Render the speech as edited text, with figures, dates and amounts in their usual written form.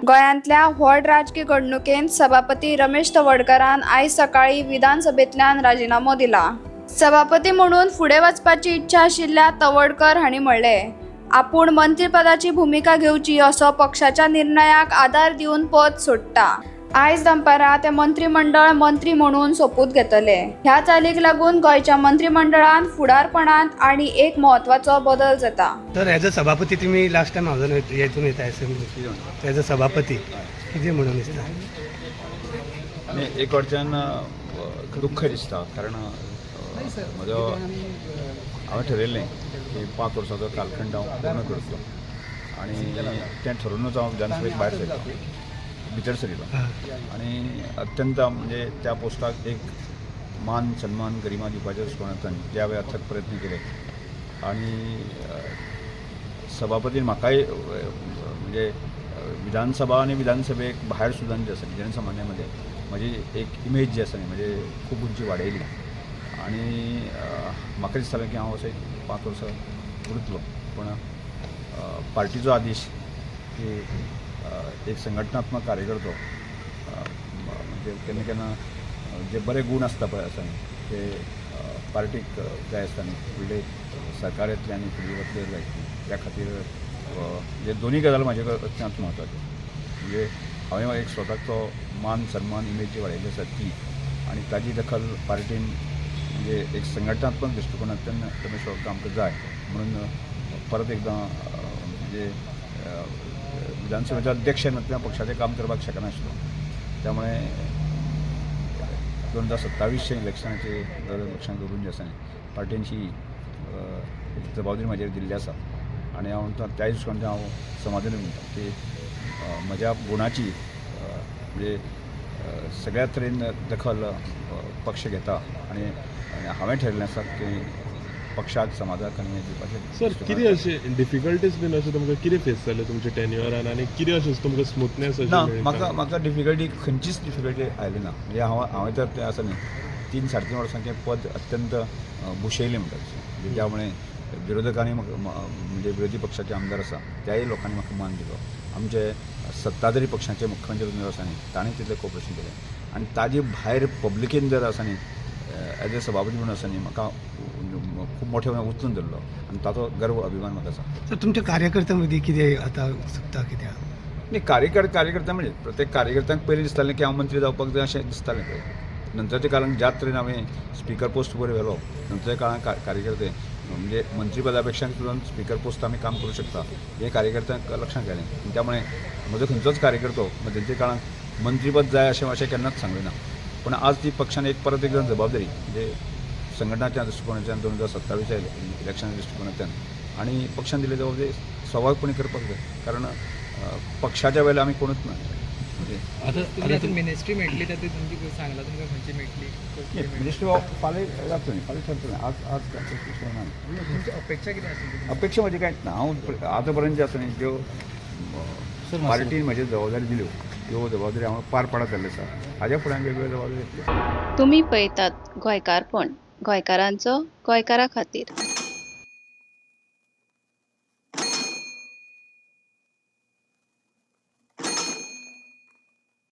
गोंयांतल्या व्हड राजकी घडणुकेंत सभापती रमेश तवडकारान आयज सकाळीं विधानसभेंतल्यान राजिनामो दिला. सभापती म्हणून फुडें वचपाची इच्छा आशिल्ल्या तवडकर हांणी म्हणलें, आपूण मंत्रीपदाची भुमिका घेवची असो पक्षाच्या निर्णयाक आदार दिवन पद सोडटा. आयज दनपारां ते मंत्रीमंडळ मंत्री म्हणून सोपूत घेतले. ह्या चालीक लागून गोंयच्या मंत्रीमंडळांत फुडारपणांत आनी एक म्हत्वाचो बदल जाता. तर एज अ सभापती तुमी लास्ट टायम हांव हेतून येता, असेंब्ली, एज अ सभापती कितें म्हणून दिसता? आनी एक कडच्यान दुख्ख दिसता, कारण म्हजो हांवें ठरयल्लें की 5 वर्सांचो कालखंड हांव पूर्ण करतलो आनी तें ठरोवनूच हांव विधानसभेक भायर सरलो, भितर सरिल्लो आनी अत्यंत म्हणजे त्या पोस्टाक एक मान सन्मान गरिमा दिवपाच्या दृश्टिकोनांतल्यान जे हांवें अथक प्रयत्न केले आनी सभापतीन म्हाकाय म्हणजे विधानसभा आनी विधानसभेक भायर सुद्दां जे आसा जनसामान्या मदें म्हजी एक इमेज जी आसा न्ही, म्हणजे खूब उंची वाडयली आनी म्हाका दिसतालें की हांव अशें 5 वर्सां उरतलो, पूण पार्टीचो आदेश की एक संघटनात्मक कार्यकर्तो म्हणजे केन्ना केन्ना जे बरे गूण आसता पळय आसा न्ही, ते पार्टीक जाय आसता न्ही, फुडले सरकार येतलें आनी फुडली वतले जाय त्या खातीर म्हणजे दोनूय गजाल म्हाजे अत्यंत म्हत्वाच्यो. म्हणजे हांवें एक स्वताक तो मान सन्मान इमेज जी वाडयल्ली आसा ती आनी ताजी दखल पार्टीन म्हणजे एक संघटनात्मक दृश्टिकोनांतल्यान रमेश बाबा आमकां जाय म्हणून परत एकदां म्हणजे विधानसभेचो अध्यक्ष न्हय पक्षाचें काम करपाक शकनाशिल्लो. त्यामुळे 2027च्या इलेक्शनाचे लक्षांत दवरून जे आसा न्ही, पार्टीन ही एक जबाबदारी म्हाजेर दिल्ली आसा आनी हांव म्हणटा त्या दृश्टिकोनांतल्यान हांव समाधानी म्हणटा की म्हज्या गुणाची म्हणजे सगळ्या तरेन दखल पक्ष घेता आनी आनी हांवें ठरयल्लें आसा की पक्षाक, समाजाक आनी हें दिवपाचें सर, कितें अशें डिफिकल्टीज बीन अशें तुमकां कितें फेस जालें तुमच्या टेन्युअरान आनी कितें अशें तुमकां स्मुथनेस अशी ना. मेळ्ळी? म्हाका म्हाका डिफिकल्टी, खंयचीच डिफिकल्टी आयली ना. म्हणजे हांवें तर तें आसा न्ही, 3 साडे 3 वर्सांचें पद अत्यंत भुशयलें म्हणटा तशें. म्हणजे त्यामुळे विरोधकांनी म्हाका म्हणजे विरोधी पक्षाचे आमदार आसा त्याय लोकांनी म्हाका मान दिलो. आमचे सत्ताधारी पक्षाचे मुख्यमंत्री जर आसा न्ही, ताणें तितलें कॉपरेशन केलें आनी ताजे भायर पब्लिकेन जर आसा न्ही, एज अ सभापती म्हणून आसा न्ही, म्हाका खूब मोठे उचलून धरलो आनी ताचो गर्व, अभिमान म्हाका आसा. सर, तुमच्या कार्यकर्त्यां मदीं कितें आतां उत्सुकता कितें आहा? नाही, कार्यकर्ता म्हणजे प्रत्येक कार्यकर्त्यांक पयलीं दिसतालें की हांव मंत्री जावपाक जाय अशें दिसतालें पळय. नंतरच्या काळान ज्या तरेन हांवें स्पिकर पोस्ट वयर व्हेलो, नंतरच्या काळान कार्यकर्ते म्हणजे मंत्रीपदा पेक्षा सुद्दां स्पिकर पोस्ट आमी काम करूं शकता हे कार्यकर्त्यांक लक्षांत आयलें आनी त्यामुळे म्हजो खंयचोच कार्यकर्तो मध्यंतरी काळांत मंत्रीपद जाय अशें अशें केन्नाच सांगलें ना. पूण आज ती पक्षान एक परत एकदां जबाबदारी म्हणजे संघटनाच्या दृश्टिकोनांतल्यान, 2027च्या इलेक्शनाच्या दृश्टिकोनांतल्यान आनी पक्षान दिल्ली जबाबदारी स्वाभाविकपणे करपाक जाय, कारण पक्षाच्या वेळेर आमी कोणूच ना म्हणजे तुमी आतां मिनिस्ट्री मेळटली, तर ती तुमची सांगला तुमकां खंयची मेळटली, कसली मेळटली? मिनिस्ट्री फाल्यां जातली, फाल्यां ठरतलें. आज आज काय तशें ना. तुमची अपेक्षा कितें आसली? अपेक्षा म्हजी कांयच ना. हांव आतां पर्यंत जे आसा न्ही, ज्यो पार्टीन म्हजेर जबाबदारी दिल्यो, त्यो जबाबदारी हांव पार पाडत जाल्ले आसा. हाज्या फुडें वेगवेगळ्यो जबाबदारी येतल्यो. तुमी पळयतात गोंयकारपण, गोंयकारांचो गोंयकारा खातीर.